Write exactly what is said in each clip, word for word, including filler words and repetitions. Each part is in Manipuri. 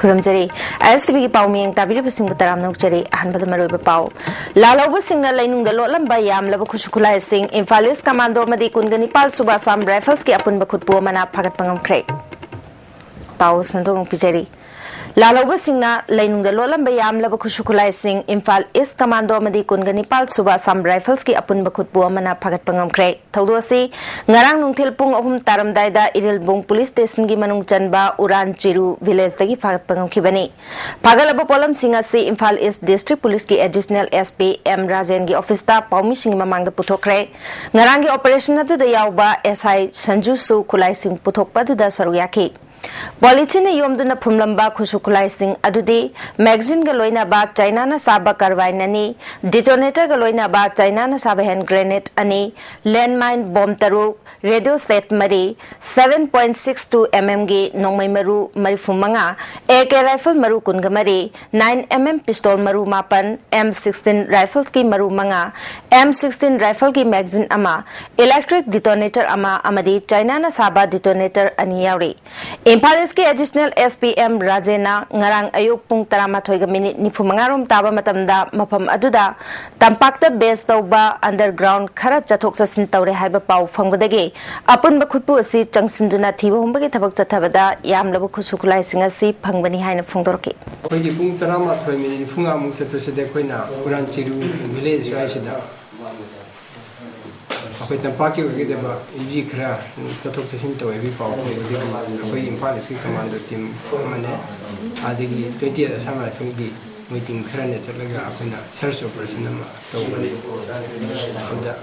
ꯈꯨꯔꯨꯝꯖꯔꯤ꯫ ꯑꯥꯏ ꯑꯦꯁ ꯇꯤ ꯚꯤꯒꯤ ꯄꯥꯎ ꯃꯤꯌꯦꯡ ꯇꯥꯕꯤꯔꯤꯕꯁꯤꯡꯕꯨ ꯇꯔꯥꯝꯅ ꯑꯣꯛꯆꯔꯤ꯫ ꯑꯍꯥꯟꯕꯗ ꯃꯔꯨꯑꯣꯏꯕ ꯄꯥꯎ꯫ ꯂꯥꯜꯍꯧꯕꯁꯤꯡꯅ ꯂꯩꯅꯨꯡꯗ ꯂꯣꯠꯂꯝꯕ ꯌꯥꯝꯂꯕ ꯈꯨꯠꯁꯨ ꯈꯨꯠꯂꯥꯏꯁꯤꯡ, ꯏꯝꯐꯥꯜ ꯏꯁ ꯀꯃꯥꯟꯗꯣ ꯑꯃꯗꯤ ꯀꯨꯟꯒ ꯅꯤꯄꯥꯜ ꯁꯨꯕ ꯑꯁꯥꯝ ꯔꯥꯏꯐꯜꯁꯀꯤ ꯑꯄꯨꯟꯕ ꯈꯨꯠꯄꯨ ꯑꯃꯅ ꯐꯥꯒꯠꯄ ꯉꯝꯈ꯭ꯔꯦ꯫ ꯄꯥꯎ ꯁꯟꯗꯣꯛꯅ ꯄꯤꯖꯔꯤ꯫ ꯂꯥꯜꯍꯧꯕꯁꯤꯡꯅ ꯂꯩꯅꯨꯡꯗ ꯂꯣꯠꯂꯝꯕ ꯌꯥꯝꯂꯕ ꯈꯨꯠꯁꯨ ꯈꯨꯠꯂꯥꯏꯁꯤꯡ, ꯏꯝꯐꯥꯜ ꯏꯁ ꯀꯃꯥꯟꯗꯣ ꯑꯃꯗꯤ ꯀꯨꯟꯒ ꯅꯤꯄꯥꯜ ꯁꯨꯕ ꯑꯁꯥꯝ ꯔꯥꯏꯐꯜꯁꯀꯤ ꯑꯄꯨꯟꯕ ꯈꯨꯠꯄꯨ ꯑꯃꯅ ꯐꯥꯒꯠꯄ ꯉꯝꯈ꯭ꯔꯦ꯫ ꯊꯧꯗꯣꯛ ꯑꯁꯤ ꯉꯔꯥꯡ ꯅꯨꯡꯊꯤꯜ ꯄꯨꯡ ꯑꯍꯨꯝ ꯇꯥꯔꯝꯗꯥꯏꯗ ꯏꯔꯤꯜꯕꯨꯡ ꯄꯨꯂꯤꯁ ꯁ꯭ꯇꯦꯁꯟꯒꯤ ꯃꯅꯨꯡ ꯆꯟꯕ ꯎꯔꯥꯟ ꯆꯤꯔꯨ ꯚꯤꯂꯦꯖꯇꯒꯤ ꯐꯥꯒꯠꯄ ꯉꯝꯈꯤꯕꯅꯤ꯫ ꯐꯥꯒꯠꯂꯕ ꯄꯣꯠꯂꯝꯁꯤꯡ ꯑꯁꯤ ꯏꯝꯐꯥꯜ ꯏꯁ ꯗꯤꯁꯇ꯭ꯔꯤꯛ ꯄꯨꯂꯤꯁꯀꯤ ꯑꯦꯗꯤꯁꯅꯦꯜ ꯑꯦꯁ ꯄꯤ ꯑꯦꯝ ꯔꯥꯖꯦꯟꯒꯤ ꯑꯣꯐꯤꯁꯇ ꯄꯥꯎꯃꯤꯁꯤꯡꯒꯤ ꯃꯃꯥꯡꯗ ꯄꯨꯊꯣꯛꯈ꯭ꯔꯦ꯫ ꯉꯔꯥꯡꯒꯤ ꯑꯣꯄꯔꯦꯁꯟ ꯑꯗꯨꯗ ꯌꯥꯎꯕ ꯑꯦꯁ ꯑꯥꯏ ꯁꯟꯖꯨꯁꯨ ꯈꯨꯠꯂꯥꯏꯁꯤꯡ ꯄꯨꯊꯣꯛꯄ ꯑꯗꯨꯗ ꯁꯔꯨꯛ ꯌꯥꯈꯤ꯫ ꯄꯣꯂꯤꯊꯤꯟꯅ ꯌꯣꯝꯗꯨꯅ ꯐꯨꯝꯂꯝꯕ ꯈꯨꯠꯁꯨ ꯈꯨꯠꯂꯥꯏꯁꯤꯡ ꯑꯗꯨꯗꯤ ꯃꯦꯒꯖꯤꯟꯒ ꯂꯣꯏꯅꯕ ꯆꯥꯏꯅꯥꯅ ꯁꯥꯕ ꯀꯥꯔꯕꯥꯏꯟ ꯑꯅꯤ, ꯗꯤꯇꯣꯅꯦꯇꯔꯒ ꯂꯣꯏꯅꯕ ꯆꯥꯏꯅꯥꯅ ꯁꯥꯕ ꯍꯦꯟ ꯒ꯭ꯔꯦꯅꯦꯗ ꯑꯅꯤ, ꯂꯦꯟꯃꯥꯏꯟ ꯕꯣꯝ ꯇꯔꯨꯛ, ꯔꯦꯗꯤꯑꯣ ꯁꯦꯠ ꯃꯔꯤ, seven point six two mm ꯒꯤ ꯅꯣꯡꯃꯩ ꯃꯔꯨ ꯃꯔꯤꯐꯨ ꯃꯉꯥ, ꯑꯦ ꯀꯦ ꯔꯥꯏꯐꯜ ꯃꯔꯨ ꯀꯨꯟꯒ ꯃꯔꯤ, nine mm ꯄꯤꯁꯇꯣꯜ ꯃꯔꯨ ꯃꯥꯄꯟ, M sixteen ꯔꯥꯏꯐꯜꯁꯀꯤ ꯃꯔꯨ ꯃꯉꯥ, M sixteen ꯔꯥꯏꯐꯜꯒꯤ ꯃꯦꯒꯖꯤꯟ ꯑꯃ, ꯏꯂꯦꯛꯇ꯭ꯔꯤꯛ ꯗꯤꯇꯣꯅꯦꯇꯔ ꯑꯃ ꯑꯃꯗꯤ ꯆꯥꯏꯅꯥꯅ ꯁꯥꯕ ꯗꯤꯇꯣꯅꯦꯇꯔ ꯑꯅꯤ ꯌꯥꯎꯔꯤ꯫ ꯏꯝꯐꯥꯜ ꯏꯁꯀꯤ ꯑꯦꯗꯤꯁꯅꯦꯜ ꯑꯦꯁ ꯄꯤ ꯑꯦꯝ ꯔꯥꯖꯦꯟꯅ ꯉꯔꯥꯡ ꯑꯌꯨꯛ ꯄꯨꯡ ꯇꯔꯥꯃꯥꯊꯣꯏꯒ ꯃꯤꯅꯤꯠ ꯅꯤꯐꯨ ꯃꯉꯥ ꯔꯣꯝ ꯇꯥꯕ ꯃꯇꯝꯗ ꯃꯐꯝ ꯑꯗꯨꯗ ꯇꯝꯄꯥꯛꯇ ꯕꯦꯁ ꯇꯧꯕ ꯑꯟꯗꯔꯒ꯭ꯔꯥꯎꯟ ꯈꯔ ꯆꯠꯊꯣꯛ ꯆꯠꯁꯤꯟ ꯇꯧꯔꯦ ꯍꯥꯏꯕ ꯄꯥꯎ ꯐꯪꯕꯗꯒꯤ ꯑꯄꯨꯟꯕ ꯈꯨꯠꯄꯨ ꯑꯁꯤ ꯆꯪꯁꯤꯟꯗꯨꯅ ꯊꯤꯕ ꯍꯨꯝꯕꯒꯤ ꯊꯕꯛ ꯆꯠꯊꯕꯗ ꯌꯥꯝꯂꯕ ꯈꯨꯠꯁꯨ ꯈꯨꯠꯂꯥꯏꯁꯤꯡ ꯑꯁꯤ ꯐꯪꯕꯅꯤ ꯍꯥꯏꯅ ꯐꯣꯡꯗꯣꯔꯛꯈꯤ꯫ ꯑꯩꯈꯣꯏꯒꯤ ꯄꯨꯡ ꯇꯔꯥꯃꯥꯊꯣꯏ ꯃꯤꯅꯤꯠ ꯅꯤꯐꯨ ꯃꯉꯥꯃꯨꯛ ꯆꯠꯄꯁꯤꯗ ꯑꯩꯈꯣꯏꯅ ꯎꯔꯥꯟ ꯆꯤꯔꯨ ꯚꯤꯂꯦꯖ ꯍꯥꯏꯁꯤꯗ ꯑꯩꯈꯣꯏ ꯇꯝꯄꯥꯛꯀꯤ ꯑꯣꯏꯒꯗꯕ ꯌꯨꯖꯤ ꯈꯔ ꯆꯠꯊꯣꯛ ꯆꯠꯁꯤꯟ ꯇꯧꯋꯦ ꯍꯥꯏꯕꯒꯤ ꯄꯥꯎ ꯐꯪꯕꯗꯒꯤ ꯑꯩꯈꯣꯏ ꯏꯝꯐꯥꯜ ꯏꯁꯀꯤ ꯀꯃꯥꯟꯗꯣ ꯇꯤꯝ ꯑꯃꯅꯦ, ꯑꯗꯒꯤ twenty eight ꯑꯁꯥꯝ ꯔꯥꯏꯐꯜꯒꯤ ꯃꯣꯏ ꯇꯤꯝ ꯈꯔꯅꯦ ꯆꯠꯂꯒ ꯑꯩꯈꯣꯏꯅ ꯁꯔꯆ ꯑꯣꯄꯔꯦꯁꯟ ꯑꯃ ꯇꯧꯕꯅꯦ꯫ ꯑꯗꯨꯗ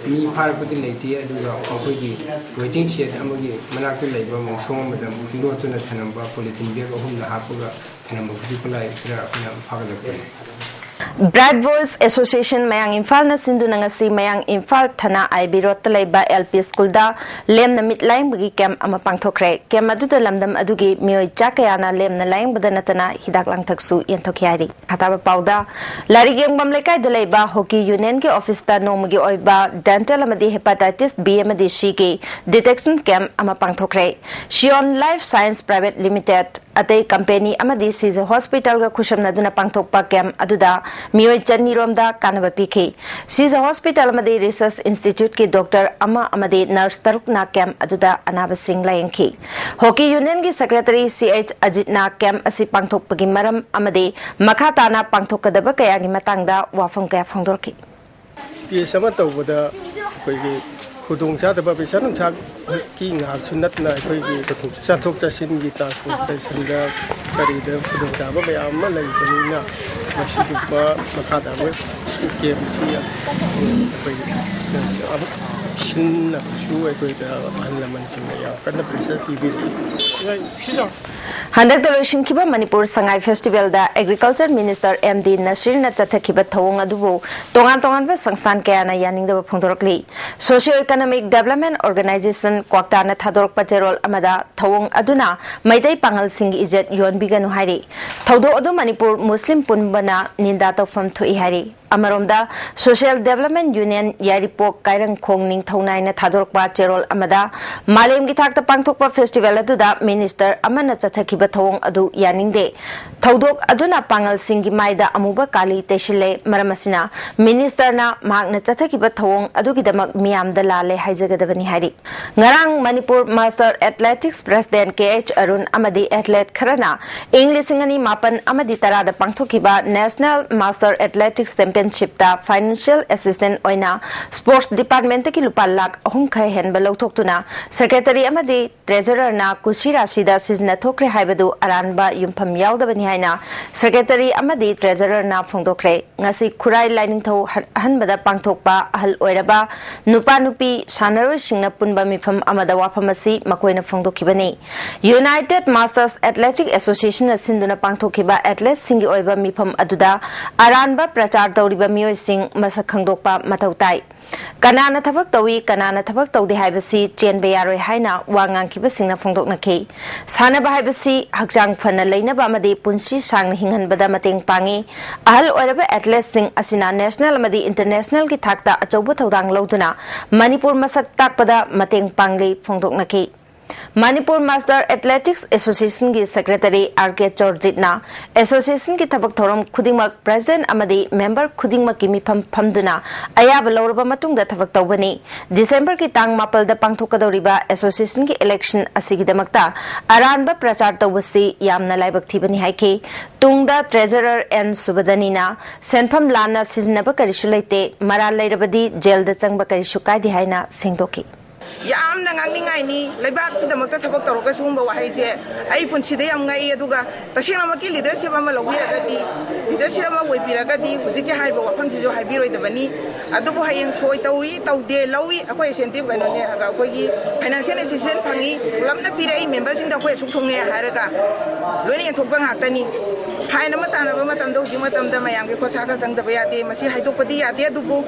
ꯃꯤ ꯐꯥꯔꯛꯄꯗꯤ ꯂꯩꯇꯦ, ꯑꯗꯨꯒ ꯃꯈꯣꯏꯒꯤ ꯋꯦꯇꯤꯡ ꯁꯦꯠ ꯑꯃꯒꯤ ꯃꯅꯥꯛꯇ ꯂꯩꯕ ꯃꯣꯡꯁꯣꯡ ꯑꯃꯗ ꯂꯣꯠꯇꯨꯅ ꯊꯅꯝꯕ ꯄꯣꯂꯤꯊꯤꯟ ꯕꯦꯒ ꯑꯍꯨꯝꯗ ꯍꯥꯞꯄꯒ ꯊꯅꯝꯕ ꯈꯨꯠꯁꯨ ꯈꯨꯠꯂꯥꯏ ꯈꯔ ꯑꯩꯈꯣꯏꯅ ꯐꯥꯒꯠꯂꯛꯄꯅꯤ꯫ ꯕ꯭ꯔꯥꯏꯠ ꯚꯣꯏꯁ ꯑꯦꯁꯣꯁꯤꯌꯦꯁꯟ ꯃꯌꯥꯡ ꯏꯝꯐꯥꯜꯅ ꯁꯤꯟꯗꯨꯅ ꯉꯁꯤ ꯃꯌꯥꯡ ꯏꯝꯐꯥꯜ ꯊꯅꯥ ꯑꯥꯏ ꯕꯤ ꯔꯣꯗꯇ ꯂꯩꯕ ꯑꯦꯜ ꯄꯤ ꯁ꯭ꯀꯨꯜꯗ ꯂꯦꯝꯅ ꯃꯤꯠ ꯂꯥꯌꯦꯡꯕꯒꯤ ꯀꯦꯝꯞ ꯑꯃ ꯄꯥꯡꯊꯣꯛꯈ꯭ꯔꯦ꯫ ꯀꯦꯝꯞ ꯑꯗꯨꯗ ꯂꯝꯗꯝ ꯑꯗꯨꯒꯤ ꯃꯤꯑꯣꯏ ꯆꯥ ꯀꯌꯥꯅ ꯂꯦꯝꯅ ꯂꯥꯌꯦꯡꯕꯗ ꯅꯠꯇꯅ ꯍꯤꯗꯥꯛ ꯂꯥꯡꯊꯛꯁꯨ ꯌꯦꯟꯊꯣꯛꯈꯤ ꯍꯥꯏꯔꯤ꯫ ꯃꯈꯥ ꯇꯥꯕ ꯄꯥꯎꯗ, ꯂꯥꯏꯔꯤꯛ ꯌꯦꯡꯐꯝ ꯂꯩꯀꯥꯏꯗ ꯂꯩꯕ ꯍꯣꯀꯤ ꯌꯨꯅꯤꯌꯟꯒꯤ ꯑꯣꯐꯤꯁꯇ ꯅꯣꯡꯃꯒꯤ ꯑꯣꯏꯕ ꯗꯦꯟꯇꯦꯜ ꯑꯃꯗꯤ ꯍꯦꯄꯥꯇꯥꯏꯇꯤꯁ ꯕꯤ ꯑꯃꯗꯤ ꯁꯤꯒꯤ ꯗꯤꯇꯦꯛꯁꯟ ꯀꯦꯝꯞ ꯑꯃ ꯄꯥꯡꯊꯣꯛꯈ꯭ꯔꯦ꯫ ꯁꯤꯌꯣꯟ ꯂꯥꯏꯐ ꯁꯥꯏꯟꯁ ꯄ꯭ꯔꯥꯏꯚꯦꯠ ꯂꯤꯃꯤꯇꯦꯗ, ꯑꯇꯩ ꯀꯝꯄꯦꯅꯤ ꯑꯃꯗꯤ ꯁꯤꯖ ꯍꯣꯁꯄꯤꯇꯥꯜꯒ ꯈꯨꯠꯁꯝꯅꯗꯨꯅ ꯄꯥꯡꯊꯣꯛꯄ ꯀꯦꯝꯞ ꯑꯗꯨꯗ ꯃꯤꯑꯣꯏ ꯆꯅꯤꯔꯣꯝꯗ ꯀꯥꯟꯅꯕ ꯄꯤꯈꯤ꯫ ꯁꯤꯖ ꯍꯣꯁꯄꯤꯇꯥꯜ ꯑꯃꯗꯤ ꯔꯤꯁꯔꯁ ꯏꯟꯁꯇꯤꯇ꯭ꯌꯨꯠꯀꯤ ꯗꯣꯛꯇꯔ ꯑꯃ ꯑꯃꯗꯤ ꯅꯔꯁ ꯇꯔꯨꯛꯅ ꯀꯦꯝꯞ ꯑꯗꯨꯗ ꯑꯅꯥꯕꯁꯤꯡ ꯂꯥꯌꯦꯡꯈꯤ꯫ ꯍꯣꯀꯤ ꯌꯨꯅꯤꯌꯟꯒꯤ ꯁꯦꯀ꯭ꯔꯦꯇꯔꯤ ꯁꯤ ꯑꯩꯆ ꯑꯖꯤꯠꯅ ꯀꯦꯝꯞ ꯑꯁꯤ ꯄꯥꯡꯊꯣꯛꯄꯒꯤ ꯃꯔꯝ ꯑꯃꯗꯤ ꯃꯈꯥ ꯇꯥꯅ ꯄꯥꯡꯊꯣꯛꯀꯗꯕ ꯀꯌꯥꯒꯤ ꯃꯇꯥꯡꯗ ꯋꯥꯐꯝ ꯀꯌꯥ ꯐꯣꯡꯗꯣꯔꯛꯈꯤ꯫ ꯇꯦꯁ ꯑꯃ ꯇꯧꯕꯗ ꯑꯩꯈꯣꯏꯒꯤ ꯈꯨꯗꯣꯡꯆꯥꯗꯕ ꯄꯩꯁꯥ ꯅꯨꯡꯁꯥꯒꯤ ꯉꯥꯏꯍꯥꯛꯁꯨ ꯅꯠꯇꯅ ꯑꯩꯈꯣꯏꯒꯤ ꯆꯠꯊꯣꯛ ꯆꯠꯁꯤꯟꯒꯤ ꯇ꯭ꯔꯥꯟꯁꯄꯣꯔꯇꯦꯁꯟꯗ ꯀꯔꯤꯗ ꯈꯨꯗꯣꯡꯆꯥꯕ ꯃꯌꯥꯝ ꯑꯃ ꯂꯩꯕꯅꯤꯅ ꯃꯁꯤꯒꯨꯝꯕ ꯃꯈꯥ ꯇꯥꯕ ꯀꯦꯝꯞꯁꯤ ꯑꯩꯈꯣꯏ ꯑꯃꯨꯛ ꯁꯤꯟꯅꯕꯁꯨ ꯑꯩꯈꯣꯏꯗ ꯑꯍꯜ ꯂꯃꯟꯁꯤꯡꯅ ꯌꯥꯝ ꯀꯟꯅ ꯄ꯭ꯔꯦꯁꯔ ꯄꯤꯕꯤꯔꯛꯏ꯫ ꯍꯟꯗꯛꯇ ꯂꯣꯏꯁꯤꯟꯈꯤꯕ Manipur Sangai ꯐꯦꯁꯇꯤꯚꯦꯜꯗ agriculture minister M D ꯅꯁꯤꯔꯅ ꯆꯠꯊꯈꯤꯕ ꯊꯧꯑꯣꯡ ꯑꯗꯨꯕꯨ ꯇꯣꯉꯥꯟ ꯇꯣꯉꯥꯟꯕ ꯁꯪꯁꯊꯥꯟ ꯀꯌꯥꯅ ꯌꯥꯅꯤꯡꯗꯕ ꯐꯣꯡꯗꯣꯔꯛꯂꯤ꯫ ꯁꯣꯁꯤꯌꯣ ꯏꯀꯣꯅꯣꯃꯤꯛ ꯗꯦꯕꯂꯞꯃꯦꯟ ꯑꯣꯔꯒꯅꯥꯏꯖꯦꯁꯟ ꯀ꯭ꯋꯥꯛꯇꯥꯅ ꯊꯥꯗꯣꯔꯛꯄ ꯆꯦꯔꯣꯜ ꯑꯃꯗ ꯊꯧꯑꯣꯡ ꯑꯗꯨꯅ ꯃꯩꯇꯩ ꯄꯥꯉꯜꯁꯤꯡꯒꯤ ꯏꯖꯠ ꯌꯣꯟꯕꯤꯒꯅꯨ ꯍꯥꯏꯔꯤ꯫ ꯊꯧꯗꯣꯛ ꯑꯗꯨ ꯃꯅꯤꯄꯨꯔ ꯃꯨꯁꯂꯤꯝ ꯄꯨꯝꯕꯅ ꯅꯤꯟꯗꯥ ꯇꯧꯐꯝ ꯊꯣꯛꯏ ꯍꯥꯏꯔꯤ꯫ ꯑꯃꯔꯣꯝꯗ, ꯁꯣꯁꯤꯌꯦꯜ ꯗꯦꯕꯂꯞꯃꯦꯟ ꯌꯨꯅꯤꯌꯟ ꯌꯥꯏꯔꯤꯄꯣꯛ ꯀꯥꯏꯔꯪꯈꯣꯡ ꯅꯤꯡꯊꯧ ꯅꯥꯏꯅ ꯊꯥꯗꯣꯔꯛꯄ ꯆꯦꯔꯣꯜ ꯑꯃꯗ, ꯃꯥꯂꯦꯝꯒꯤ ꯊꯥꯛꯇ ꯄꯥꯡꯊꯣꯛꯄ ꯐꯦꯁꯇꯤꯚꯦꯜ ꯑꯗꯨꯗ ꯃꯤꯅꯤꯁꯇꯔ ꯑꯃꯅ ꯆꯠꯊꯈꯤꯕ ꯊꯧꯑꯣꯡ ꯑꯗꯨ ꯌꯥꯅꯤꯡꯗꯦ꯫ ꯊꯧꯗꯣꯛ ꯑꯗꯨꯅ ꯄꯥꯉꯜꯁꯤꯡꯒꯤ ꯃꯥꯏꯗ ꯑꯃꯨꯕ ꯀꯥꯂꯤ ꯇꯩꯁꯤꯜꯂꯦ꯫ ꯃꯔꯝ ꯑꯁꯤꯅ, ꯃꯤꯅꯤꯁꯇꯔꯅ ꯃꯍꯥꯛꯅ ꯆꯠꯊꯈꯤꯕ ꯊꯧꯑꯣꯡ ꯑꯗꯨꯒꯤꯗꯃꯛ ꯃꯤꯌꯥꯝꯗ ꯂꯥꯜꯂꯦ ꯍꯥꯏꯖꯒꯗꯕꯅꯤ ꯍꯥꯏꯔꯤ꯫ ꯉꯔꯥꯡ ꯃꯅꯤꯄꯨꯔ ꯃꯥꯁꯇꯔ ꯑꯦꯊꯂꯦꯇꯤꯛꯁ ꯄ꯭ꯔꯦꯁꯤꯗꯦꯟꯠ ꯀꯦ ꯑꯩꯆ ꯑꯔꯨꯟ ꯑꯃꯗꯤ ꯑꯦꯊꯂꯦꯠ ꯈꯔꯅ ꯏꯪ ꯂꯤꯁꯤꯡ ꯑꯅꯤ ꯃꯥꯄꯟ ꯑꯃꯗꯤ ꯇꯔꯥꯗ ꯄꯥꯡꯊꯣꯛꯈꯤꯕ ꯅꯦꯁꯅꯦꯜ ꯃꯥꯁꯇꯔ ꯑꯦꯊꯂꯦꯇꯤꯛꯁ ꯆꯦꯝꯄꯤꯌꯟꯁꯤꯞꯇ ꯐꯥꯏꯅꯥꯟꯁꯤꯌꯦꯜ ꯑꯦꯁꯤꯁꯇꯦꯟꯠ ꯑꯣꯏꯅ ꯁ꯭ꯄꯣꯔꯠꯁ ꯗꯤꯄꯥꯔꯠꯃꯦꯟꯠꯇꯒꯤ ꯂꯨꯄꯥ ꯂꯥꯈ ꯑꯍꯨꯝ ꯈꯔ ꯍꯦꯟꯕ ꯂꯧꯊꯣꯛꯇꯨꯅ ꯁꯦꯀ꯭ꯔꯦꯇꯔꯤ ꯑꯃꯗꯤ ꯇ꯭ꯔꯦꯖꯔꯔꯅ ꯀꯨꯁꯤ ꯔꯥꯁꯤꯗ ꯁꯤꯖꯤꯟꯅꯊꯣꯛꯈ꯭ꯔꯦ ꯍꯥꯏꯕꯗꯨ ꯑꯔꯥꯟꯕ ꯌꯨꯝꯐꯝ ꯌꯥꯎꯗꯕꯅꯤ ꯍꯥꯏꯅ ꯁꯦꯀ꯭ꯔꯦꯇꯔꯤ ꯑꯃꯗꯤ ꯇ꯭ꯔꯦꯖꯔꯔꯅ ꯐꯣꯡꯗꯣꯛꯈ꯭ꯔꯦ꯫ ꯉꯁꯤ ꯈꯨꯔꯥꯏ ꯂꯥꯏꯅꯤꯡꯊꯧ ꯍꯟ-, ꯑꯍꯟꯕꯗ ꯄꯥꯡꯊꯣꯛꯄ ꯑꯍꯜ ꯑꯣꯏꯔꯕ ꯅꯨꯄꯥ ꯅꯨꯄꯤ ꯁꯥꯟꯅꯔꯣꯏꯁꯤꯡꯅ ꯄꯨꯟꯕ ꯃꯤꯐꯝ ꯑꯃꯗ ꯋꯥꯐꯝ ꯑꯁꯤ ꯃꯈꯣꯏꯅ ꯐꯣꯡꯗꯣꯛꯈꯤꯕꯅꯤ꯫ ꯌꯨꯅꯥꯏꯇꯦꯗ ꯃꯥꯁꯇꯔꯁ ꯑꯦꯊꯂꯦꯇꯤꯛ ꯑꯦꯁꯣꯁꯤꯌꯦꯁꯟꯅ ꯁꯤꯟꯗꯨꯅ ꯄꯥꯡꯊꯣꯛꯈꯤꯕ ꯑꯦꯊꯂꯦꯠꯁꯤꯡꯒꯤ ꯑꯣꯏꯕ ꯃꯤꯐꯝ ꯑꯗꯨꯗ ꯑꯔꯥꯟꯕ ꯄ꯭ꯔꯆꯥꯔ ꯇꯧꯔꯤꯕ ꯃꯤꯑꯣꯏꯁꯤꯡ ꯃꯁꯛ ꯈꯪꯗꯣꯛꯄ ꯃꯊꯧ ꯇꯥꯏ꯫ ꯀꯅꯥꯅ ꯊꯕꯛ ꯇꯧꯏ, ꯀꯅꯥꯅ ꯊꯕꯛ ꯇꯧꯗꯦ ꯍꯥꯏꯕꯁꯤ ꯆꯦꯟꯕ ꯌꯥꯔꯣꯏ ꯍꯥꯏꯅ ꯋꯥ ꯉꯥꯡꯈꯤꯕꯁꯤꯡꯅ ꯐꯣꯡꯗꯣꯛꯅꯈꯤ꯫ ꯁꯥꯟꯅꯕ ꯍꯥꯏꯕꯁꯤ ꯍꯛꯆꯥꯡ ꯐꯅ ꯂꯩꯅꯕ ꯑꯃꯗꯤ ꯄꯨꯟꯁꯤ ꯁꯥꯡꯅ ꯍꯤꯡꯍꯟꯕꯗ ꯃꯇꯦꯡ ꯄꯥꯡꯏ꯫ ꯑꯍꯜ ꯑꯣꯏꯔꯕ ꯑꯦꯊꯂꯦꯠꯁꯤꯡ ꯑꯁꯤꯅ ꯅꯦꯁꯅꯦꯜ ꯑꯃꯗꯤ ꯏꯟꯇꯔꯅꯦꯁꯅꯦꯜꯒꯤ ꯊꯥꯛꯇ ꯑꯆꯧꯕ ꯊꯧꯗꯥꯡ ꯂꯧꯗꯨꯅ ꯃꯅꯤꯄꯨꯔ ꯃꯁꯛ ꯇꯥꯛꯄꯗ ꯃꯇꯦꯡ ꯄꯥꯡꯂꯤ ꯐꯣꯡꯗꯣꯛꯅꯈꯤ꯫ ꯃꯅꯤꯄꯨꯔ ꯃꯥꯁꯇꯔ ꯑꯦꯊꯂꯦꯇꯤꯛꯁ ꯑꯦꯁꯣꯁꯤꯌꯦꯁꯟꯒꯤ ꯁꯦꯀ꯭ꯔꯦꯇꯔꯤ ꯑꯥꯔ ꯀꯦ ꯆꯣꯔꯖꯤꯠꯅ ꯑꯦꯁꯣꯁꯤꯌꯦꯁꯟꯒꯤ ꯊꯕꯛ ꯊꯧꯔꯝ ꯈꯨꯗꯤꯡꯃꯛ ꯄ꯭ꯔꯦꯁꯤꯗꯦꯟꯠ ꯑꯃꯗꯤ ꯃꯦꯝꯕꯔ ꯈꯨꯗꯤꯡꯃꯛꯀꯤ ꯃꯤꯐꯝ ꯐꯝꯗꯨꯅ ꯑꯌꯥꯕ ꯂꯧꯔꯕ ꯃꯇꯨꯡꯗ ꯊꯕꯛ ꯇꯧꯕꯅꯤ꯫ ꯗꯤꯁꯦꯝꯕꯔꯒꯤ ꯇꯥꯡ ꯃꯥꯄꯜꯗ ꯄꯥꯡꯊꯣꯛꯀꯗꯧꯔꯤꯕ ꯑꯦꯁꯣꯁꯤꯌꯦꯁꯟꯒꯤ ꯏꯂꯦꯛꯁꯟ ꯑꯁꯤꯒꯤꯗꯃꯛꯇ ꯑꯔꯥꯟꯕ ꯄ꯭ꯔꯆꯥꯔ ꯇꯧꯕꯁꯤ ꯌꯥꯝꯅ ꯂꯥꯏꯕꯛ ꯊꯤꯕꯅꯤ ꯍꯥꯏꯈꯤ꯫ ꯇꯨꯡꯗ ꯇ꯭ꯔꯦꯖꯔꯔ ꯑꯦꯟ ꯁꯨꯕꯗꯅꯤꯅ ꯁꯦꯟꯐꯝ ꯂꯥꯟꯅ ꯁꯤꯖꯤꯟꯅꯕ ꯀꯔꯤꯁꯨ ꯂꯩꯇꯦ, ꯃꯔꯥꯜ ꯂꯩꯔꯕꯗꯤ ꯖꯦꯜꯗ ꯆꯪꯕ ꯀꯔꯤꯁꯨ ꯀꯥꯏꯗꯦ ꯍꯥꯏꯅ ꯁꯦꯡꯗꯣꯛꯈꯤ꯫ ꯌꯥꯝꯅ ꯉꯥꯡꯅꯤꯡꯉꯥꯏꯅꯤ꯫ ꯂꯩꯕꯥꯛꯀꯤꯗꯃꯛꯇ ꯊꯕꯛ ꯇꯧꯔꯒ ꯁꯤꯒꯨꯝꯕ ꯋꯥꯍꯩꯁꯦ ꯑꯩ ꯄꯨꯟꯁꯤꯗ ꯌꯥꯝ ꯉꯛꯏ꯫ ꯑꯗꯨꯒ ꯇꯁꯦꯡꯅꯃꯛꯀꯤ ꯂꯤꯗꯔꯁꯤꯞ ꯑꯃ ꯂꯧꯕꯤꯔꯒꯗꯤ, ꯂꯤꯗꯔꯁꯤꯞ ꯑꯃ ꯑꯣꯏꯕꯤꯔꯒꯗꯤ ꯍꯧꯖꯤꯛꯀꯤ ꯍꯥꯏꯔꯤꯕ ꯋꯥꯐꯝꯁꯤꯁꯨ ꯍꯥꯏꯕꯤꯔꯣꯏꯗꯕꯅꯤ꯫ ꯑꯗꯨꯕꯨ ꯍꯌꯦꯡ ꯁꯣꯏ ꯇꯧꯏ, ꯇꯧꯗꯦ, ꯂꯧꯏ, ꯑꯩꯈꯣꯏ ꯏꯟꯁꯦꯟꯇꯤꯞ ꯀꯩꯅꯣꯅꯦ, ꯑꯩꯈꯣꯏꯒꯤ ꯐꯥꯏꯅꯥꯟꯁꯤꯌꯦꯜ ꯑꯦꯁꯤꯁꯇꯦꯟꯁ ꯐꯪꯏ, ꯄꯨꯂꯞꯅ ꯄꯤꯔꯛꯏ, ꯃꯦꯝꯕꯔꯁꯤꯡꯗ ꯑꯩꯈꯣꯏ ꯑꯁꯨꯛ ꯊꯨꯡꯉꯦ ꯍꯥꯏꯔꯒ ꯂꯣꯏꯅ ꯌꯦꯟꯊꯣꯛꯄ ꯉꯥꯛꯇꯅꯤ꯫ ꯐꯥꯏꯟ ꯑꯃ ꯇꯥꯟꯅꯕ ꯃꯇꯝꯗ, ꯍꯧꯖꯤꯛ ꯃꯇꯝꯗ ꯃꯌꯥꯝꯒꯤ ꯈꯣꯔꯁꯥ ꯈꯔ ꯆꯪꯗꯕ ꯌꯥꯗꯦ, ꯃꯁꯤ ꯍꯥꯏꯗꯣꯛꯄꯗꯤ ꯌꯥꯗꯦ꯫ ꯑꯗꯨꯕꯨ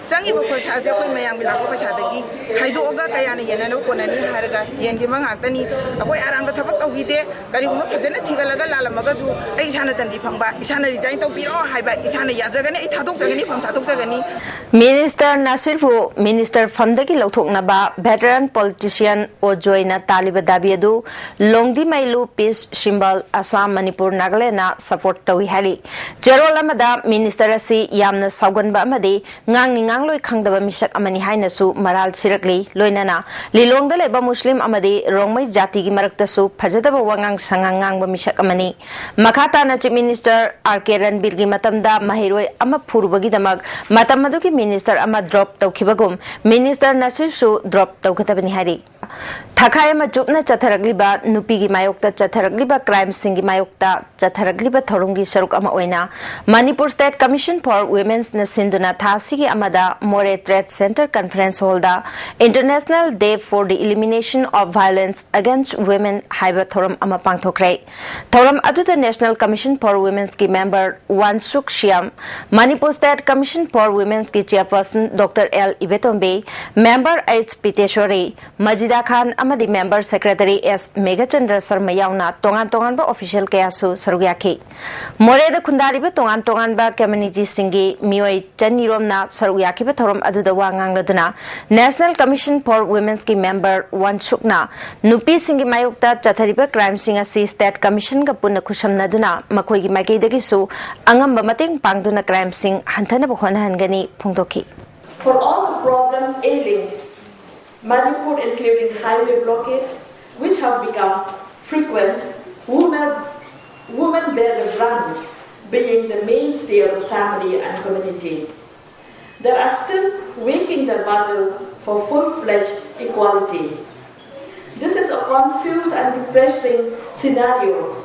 ꯆꯪꯉꯤꯕ ꯈꯣꯔꯁꯥꯁꯦ ꯑꯩꯈꯣꯏ ꯃꯌꯥꯝꯒꯤ ꯂꯥꯛꯄ ꯄꯩꯁꯥꯗꯒꯤ ꯈꯥꯏꯗꯣꯛꯑꯒ ꯀꯌꯥꯅ ꯌꯦꯟꯅꯅꯕ ꯀꯣꯟꯅꯅꯤ ꯍꯥꯏꯔꯒ ꯌꯦꯟꯈꯤꯕ ꯉꯥꯛꯇꯅꯤ꯫ ꯑꯩꯈꯣꯏ ꯑꯔꯥꯟꯕ ꯊꯕꯛ ꯇꯧꯈꯤꯗꯦ꯫ ꯀꯔꯤꯒꯨꯝꯕ ꯐꯖꯅ ꯊꯤꯒꯠꯂꯒ ꯂꯥꯜꯂꯝꯃꯒꯁꯨ ꯑꯩ ꯏꯁꯥꯅ ꯗꯟꯗꯤ ꯐꯪꯕ, ꯏꯁꯥꯅ ꯔꯤꯖꯥꯏꯟ ꯇꯧꯕꯤꯔꯣ ꯍꯥꯏꯕ, ꯏꯁꯥꯅ ꯌꯥꯖꯒꯅꯤ, ꯑꯩ ꯊꯥꯗꯣꯛꯆꯒꯅꯤ, ꯐꯝ ꯊꯥꯗꯣꯛꯆꯒꯅꯤ꯫ ꯃꯤꯅꯤꯁꯇꯔ ꯅꯥꯁꯤꯔꯕꯨ ꯃꯤꯅꯤꯁꯇꯔ ꯐꯝꯗꯒꯤ ꯂꯧꯊꯣꯛꯅꯕ ꯚꯦꯇꯔꯟ ꯄꯣꯂꯤꯇꯤꯁꯤꯌꯟ ꯑꯣꯖꯣꯏꯅ ꯇꯥꯜꯂꯤꯕ ꯗꯥꯕꯤ ꯑꯗꯨ ꯂꯣꯡꯗꯤꯃꯩꯂꯨ ꯄꯤꯁ ꯁꯤꯝꯕꯜ ꯑꯁꯥꯝ, ꯃꯅꯤꯄꯨꯔ, ꯅꯥꯒꯥꯂꯦꯟꯗꯅ ꯁꯄꯣꯔꯠ ꯇꯧꯏ ꯍꯥꯏꯔꯤ꯫ ꯆꯦꯔꯣꯜ ꯑꯃꯗ ꯃꯤꯅꯤꯁꯇꯔ ꯑꯁꯤ ꯌꯥꯝꯅ ꯁꯥꯎꯒꯟꯕ ꯑꯃꯗꯤ ꯉꯥꯡꯅꯤ ꯉꯥꯡꯂꯣꯏ ꯈꯪꯗꯕ ꯃꯤꯁꯛ ꯑꯃꯅꯤ ꯍꯥꯏꯅꯁꯨ ꯃꯔꯥꯜ ꯁꯤꯔꯛꯂꯤ꯫ ꯂꯣꯏꯅꯅ ꯂꯤꯂꯣꯡꯗ ꯂꯩꯕ ꯃꯨꯁꯂꯤꯝ ꯑꯃꯗꯤ ꯔꯣꯡꯃꯩ ꯖꯥꯇꯤꯒꯤ ꯃꯔꯛꯇꯁꯨ ꯐꯖꯗꯕ ꯋꯥꯉꯥꯡ ꯁꯉꯥꯡ ꯉꯥꯡꯕ ꯃꯤꯁꯛ ꯑꯃꯅꯤ꯫ ꯃꯈꯥ ꯇꯥꯅ ꯆꯤꯐ ꯃꯤꯅꯤꯁꯇꯔ ꯑꯥꯔ ꯀꯦ ꯔꯟꯕꯤꯔꯒꯤ ꯃꯇꯝꯗ ꯃꯍꯩꯔꯣꯏ ꯑꯃ ꯐꯨꯔꯨꯕꯒꯤꯗꯃꯛ ꯃꯇꯝ ꯑꯗꯨꯒꯤ ꯃꯤꯅꯤꯁꯇꯔ ꯑꯃ ꯗ꯭ꯔꯣꯞ ꯇꯧꯈꯤꯕꯒꯨꯝ ꯃꯤꯅꯤꯁꯇꯔ ꯅꯁꯤꯔꯁꯨ ꯗ꯭ꯔꯣꯞ ꯇꯧꯒꯗꯕꯅꯤ ꯍꯥꯏꯔꯤ꯫ ꯊꯈꯥꯏ ꯑꯃ ꯆꯨꯞꯅ ꯆꯠꯊꯔꯛꯂꯤꯕ ꯅꯨꯄꯤꯒꯤ ꯃꯥꯌꯣꯛꯇ ꯆꯠꯊꯔꯛꯂꯤꯕ ꯀ꯭ꯔꯥꯏꯝꯁꯤꯡꯒꯤ ꯃꯥꯌꯣꯛꯇ ꯆꯠꯊꯔꯛꯂꯤꯕ ꯊꯧꯔꯝꯒꯤ ꯁꯔꯨꯛ ꯑꯃ ꯑꯣꯏꯅ ꯃꯅꯤꯄꯨꯔ ꯁ꯭ꯇꯦꯠ ꯀꯃꯤꯁꯟ ꯐꯣꯔ ꯋꯤꯃꯦꯟꯁꯅ ꯁꯤꯟꯗꯨꯅ ꯊꯥ ꯑꯁꯤꯒꯤ ꯑꯃꯗ ꯃꯣꯔꯦ ꯇ꯭ꯔꯦꯗ ꯁꯦꯟꯇꯔ ꯀꯟꯐꯔꯦꯟꯁ ꯍꯣꯜꯗ International Day for the Elimination of Violence Against Women ꯍꯥꯏꯕ ꯊꯧꯔꯝ ꯑꯃ ꯄꯥꯡꯊꯣꯛꯈ꯭ꯔꯦ꯫ ꯊꯧꯔꯝ ꯑꯗꯨꯗ ꯅꯦꯁꯅꯦꯜ ꯀꯃꯤꯁꯟ ꯐꯣꯔ ꯋꯤꯃꯦꯟꯁꯀꯤ member Wansuk Syiem, Manipur state commission for ꯋꯤꯃꯦꯟꯁꯀꯤ chairperson doctor L Ibetombi, member H Pitesori, Majida Khan ꯑꯃꯗꯤ member secretary S Meghachandra Sharma ꯌꯥꯎꯅ ꯇꯣꯉꯥꯟ ꯇꯣꯉꯥꯟꯕ official ꯀꯌꯥꯁꯨ ꯁꯔꯨꯛ ꯌꯥꯈꯤ꯫ ꯃꯣꯔꯦꯗ ꯈꯨꯟꯗꯥꯔꯤꯕ ꯇꯣꯉꯥꯟ ꯇꯣꯉꯥꯟꯕ communityꯁꯤꯡꯒꯤ ꯃꯤꯑꯣꯏ ꯆꯅꯤꯔꯣꯝꯅ ꯁꯔꯨꯛ ꯌꯥꯈꯤꯕ ꯊꯧꯔꯝ ꯑꯗꯨꯗ ꯋꯥ ꯉꯥꯡꯂꯗꯨꯅ National Commission for Womenꯁꯀꯤ member ꯋꯥꯟꯁꯨꯛꯅ ꯅꯨꯄꯤꯁꯤꯡꯒꯤ ꯃꯥꯌꯣꯛꯇ ꯆꯠꯊꯔꯤꯕ crimeꯁꯤꯡ ꯑꯁꯤ state commissionꯒ ꯄꯨꯟꯅ ꯈꯨꯠꯁꯝꯅꯗꯨꯅ ꯃꯈꯣꯏꯒꯤ ꯃꯥꯏꯀꯩꯗꯒꯤꯁꯨ ꯑꯉꯝꯕ ꯃꯇꯦꯡ ꯄꯥꯡꯗꯨꯅ crimeꯁꯤꯡ ꯍꯟꯊꯅꯕ ꯍꯣꯠꯅꯍꯟꯒꯅꯤ ꯐꯣꯡꯗꯣꯛꯈꯤ꯫ For all the problems ailing Manipur, including highway blockade, which have become frequent, women, women bear the brunt, being the mainstay of the family and community. They are still waking the battle for full-fledged equality. This is a confused and depressing scenario.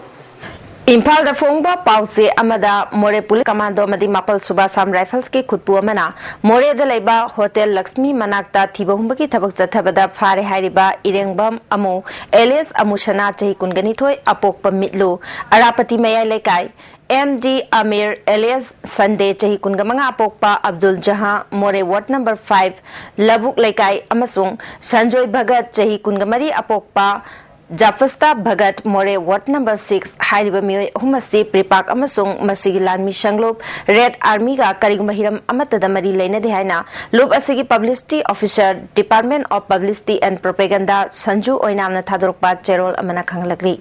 ꯏꯝꯐꯥꯜꯗ ꯐꯣꯡꯕ ꯄꯥꯎꯆꯦ ꯑꯃꯗ ꯃꯣꯔꯦ police commando ꯑꯃꯗꯤ ꯃꯥꯄꯜ ꯁꯨꯕ Assam Riflesꯀꯤ ꯈꯨꯠꯄꯨ ꯑꯃꯅ ꯃꯣꯔꯦꯗ ꯂꯩꯕ Hotel Lakshmi ꯃꯅꯥꯛꯇ ꯊꯤꯕ ꯍꯨꯝꯕꯒꯤ ꯊꯕꯛ ꯆꯠꯊꯕꯗ ꯐꯥꯔꯦ ꯍꯥꯏꯔꯤꯕ ꯏꯔꯦꯡꯕꯝ ꯑꯃꯨ alias ꯑꯃꯨꯁꯅꯥ ꯆꯍꯤ ꯀꯨꯟꯒꯅꯤꯊꯣꯏ ꯑꯄꯣꯛꯄ ꯃꯤꯠꯂꯨ ꯑꯔꯥꯄꯇꯤ ꯃꯌꯥꯏ ꯂꯩꯀꯥꯏ, M D Amir alias Sunday ꯆꯍꯤ ꯀꯨꯟꯒ ꯃꯉꯥ ꯑꯄꯣꯛꯄ Abdul Jahan ꯃꯣꯔꯦ ward number five ꯂꯧꯕꯨꯛ ꯂꯩꯀꯥꯏ ꯑꯃꯁꯨꯡ ꯁꯟꯖꯣꯏ ꯚꯒꯠ ꯆꯍꯤ ꯀꯨꯟꯒ ꯃꯔꯤ ꯑꯄꯣꯛꯄ ꯖꯥꯐꯁꯇꯥ ꯚꯒꯠ ꯃꯣꯔꯦ ward number six ꯍꯥꯏꯔꯤꯕ ꯃꯤꯑꯣꯏ ꯑꯍꯨꯝ ꯑꯁꯤ ꯄ꯭ꯔꯤꯄꯥꯛ ꯑꯃꯁꯨꯡ ꯃꯁꯤꯒꯤ ꯂꯥꯟꯃꯤ ꯁꯪꯂꯨꯞ Red Armyꯒ ꯀꯔꯤꯒꯨꯝꯕ ꯍꯤꯔꯝ ꯑꯃꯠꯇꯗ ꯃꯔꯤ ꯂꯩꯅꯗꯦ ꯍꯥꯏꯅ ꯂꯨꯞ ꯑꯁꯤꯒꯤ publicity officer, Department of Publicity and Propaganda, Sanju ꯑꯣꯏꯅꯥꯝꯅ ꯊꯥꯗꯣꯔꯛꯄ ꯆꯦꯔꯣꯜ ꯑꯃꯅ ꯈꯪꯍꯜꯂꯛꯂꯤ꯫